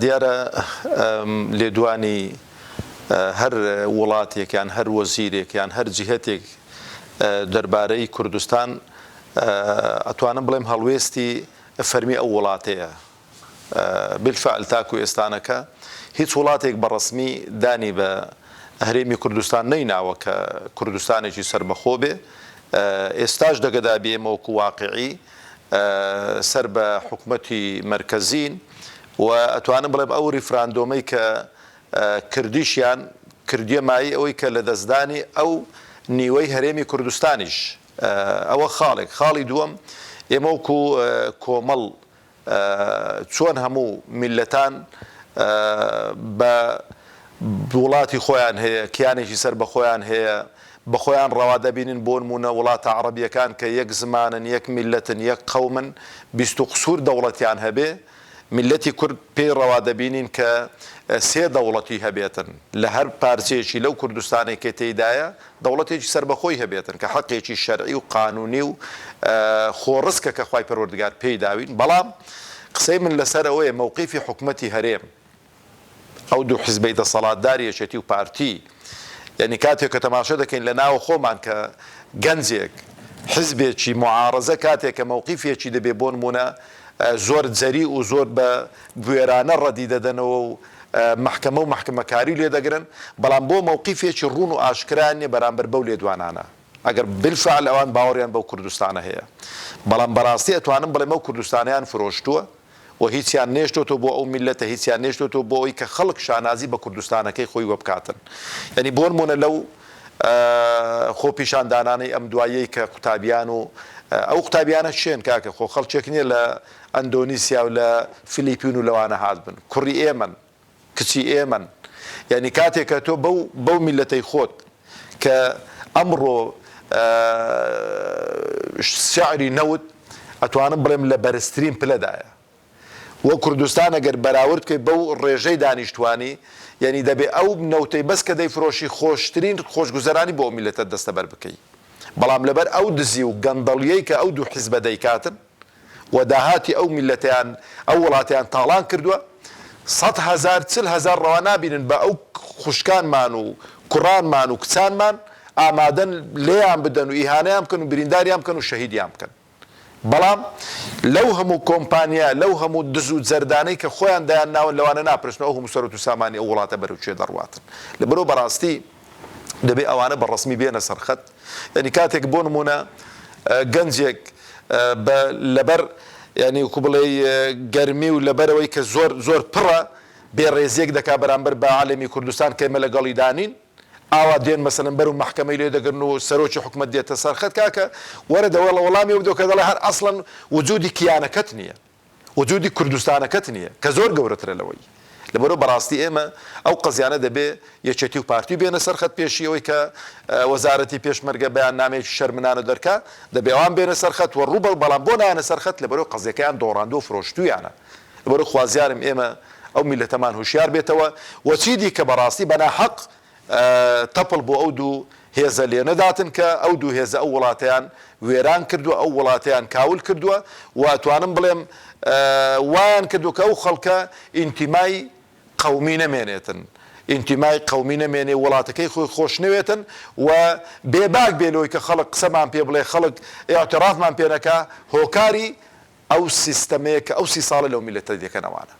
دیارە لێدوانی هەر وڵاتێک یان هەر وەزیرێک یان هەر جیهەتێک دەربارەی کوردستان ئەتوانم بڵێم هەڵوێستی فەرمی ئەو وڵاتەیە. بالفعل تاکو ئێستانەکە هیچ وڵاتێک بە ڕەسمی دانی بە هەرێمی کوردستان نەیناوە کە کوردستانێکی سەربەخۆ بێ ئێستاش دەگەدا بێ ئێمە وەکو واقعی سەر بە حکومەتی مەرکەزین و ئەتوانم بڵێم ئەو ریفراندۆمەی کە کردیشیان کردیە مایەی ئەوەی کە لەدەستدانی ئەو نیوەی هەرێمی کوردستانیش ئەوە خاڵێک خاڵی دووەم ئێمە وەکو کۆمەڵ چۆن هەموو میللەتان بە وڵاتی خۆیان هەیە، کیانێکی سەربەخۆیان هەیە، بە خۆیان ڕەوا دەبینن، بۆنموونە وڵاتە عەڕەبییەکان کە یەک زمانن، یەک میللەتن، یەک قەومن، 20 و قسوور دەوڵەتیان هەبێ، میللەتی کورد پێی ڕەوا دەبینین کە سێ دەوڵەتی هەبێتن، لە هەر پارچەیەکی لەو کوردستانەی کە تێیدایە، دەوڵەتێکی سەربەخۆی هەبێتن کە حەقێکی شەرعی و قانونی و خۆڕسکە کە خوای پەروەردگار پێی داوین، بەڵام قسەی من لەسەر ئەوەیە مەوقیفی حکومەتی هەرێم ئەو دوو حزبەی دەسەڵاتدار یەکێتی و پارتی یعنی کاتێک کە تەماشە دەکەین لە ناوە خۆمان کە گەنجێک حزبێکی معارەزە کاتێک کە مەوقیفێکی دەبێ بۆ نمونە زۆر جەری و زۆر بە بوێرانە ڕەدی دەدەنەوە و مەحکەمە و مەحکەمەکاری لێ دەگرن، بەڵام بۆ مەوقیفێکی ڕوون و ئاشکرایان نیە بەرامبەر بەو لێدوانانە، ئەگەر بالفعل ئەوان باوەڕیان بەو کوردستانە هەیە، بەڵام بەڕاستی ئەتوانم بڵێم ئەو کوردستانەیان فرۆشتووە و هیچیان نێشتۆتەوە بۆ ئەو میللەتە، هیچیان نێشتۆتەوە بۆ ئەوەی کە خەڵک شانازی بە کوردستانەکەی خۆی وەبکاتن. یانی بۆنموونە لەو خۆپیشاندانانەی ئەم دواییەی کە قوتابیان و ئەو قوتابیانە کێن کاکە خۆ خەڵکێک نیە لە ئەندۆنیسیا و لە فلیپین و لەوانە هاتبن کوڕی ئێمەن کچی ئێمەن یانی کاتێک کە تۆ بەو بەو میللەتەی خۆت کە ئەمڕۆ سعری نەوت ئەتوانم بڵێم لە بەرزترین پلەدایە وە کوردستان ئەگەر بەراورد بکەی بەو ڕێژەی دانیشتوانی یانی دەبێ ئەو نەوتەی بەس کە دەیفرۆشی خۆشترین خۆشگوزەرانی بۆ ئەو میللەتە دەستەبەر بکەی بەڵام لەبەر ئەو دزی و گەندەڵیەی کە ئەو دوو حیزبە دەیکاتن و داهاتی ئەو میللەتەیان ئەو وڵاتەیان تاڵان کردوە 100,000 40,000 ڕەوا نابینن بە ئەو خوشکانمان و کوڕانمان و کچانمان ئامادەن لێیان بدەن و ئیهانەیان بکەن و برینداریان بکەن و شەهیدیان بکەن. بەڵام لەو هەموو کۆمپانیا، لەو هەموو دز و جەردانەی کە خۆیان دایان ناون لەوانە ناپرسن ئەو هەموو سەروەت و سامانی ئەو وڵاتە بەرەو کوێ دەڕواتن. لەبەرئەوە بەڕاستی دەبێ ئەوانە بە ڕەسمی بێنە سەر خەت. یانی کاتێک بۆ نموونە گەنجێک بە لەبەر یانی وەکوو بڵێی گەرمی و لەبەرئەوەی کە زۆر زۆر پڕە بێڕێزییەک دەکا بەرامبەر بە عەلەمی کوردستان کە ئێمە لەگەڵیدا نین، ئاوا دێن مەسەلەن بەرو مەحکەمەی لێ دەگرن و سەرۆکی حکومەت دێتە سەر خەت کاکە وەرە دە وەڵا وەڵامی ئەو بدەوە کە دەڵێ هەر ئەسڵەن وجودی کیانەکەت نییە وجودی کوردستانەکەت نییە کە زۆر گەورەترە لەوەی لەبەرو بەڕاستی ئێمە ئەو قەزیانە دەبێ یەکێتی و پارتی بێنە سەر خەت پێشی ئەوەی کە وەزارەتی پێشمەرگە بەیاننامەیەکی شەرمنانە دەرکا دەبێ ئەوان بێنە سەر خەت و ڕووبەڕ بەڵام بۆ نایەنە سەر خەت لەبەرو قەزیەکەیان دۆڕاندووە فرۆشتوویانە لەبەرو خوازیارم ئێمە ئەو میللەتەمان هوشیار بێتەوە و چیدی کە بەڕاستی بە ناحەق تەپڵ بۆ ئەو دوو هێزە لێنەداتن کە ئەو دوو هێزە ئەو وڵاتەیان وێران کردووە ئەو وڵاتەیان کاول کردووە و ئەتوانم بڵێم وایان کردووە کە ئەو خەڵکە ئینتیمای قەومی نەمێنێتن ئینتیمای قەومی نەمێنێ وڵاتەکەی خۆی خۆش نەوێتن و بێباک بێ لەوەی کە خەڵک قسەمان پێ بڵێ خەڵک ئیعترافمان پێ نەکا هۆکاری ئەو سیستەمەیە کە ئەو سی ساڵە لەو میللەتە دەکەن ئەوانە.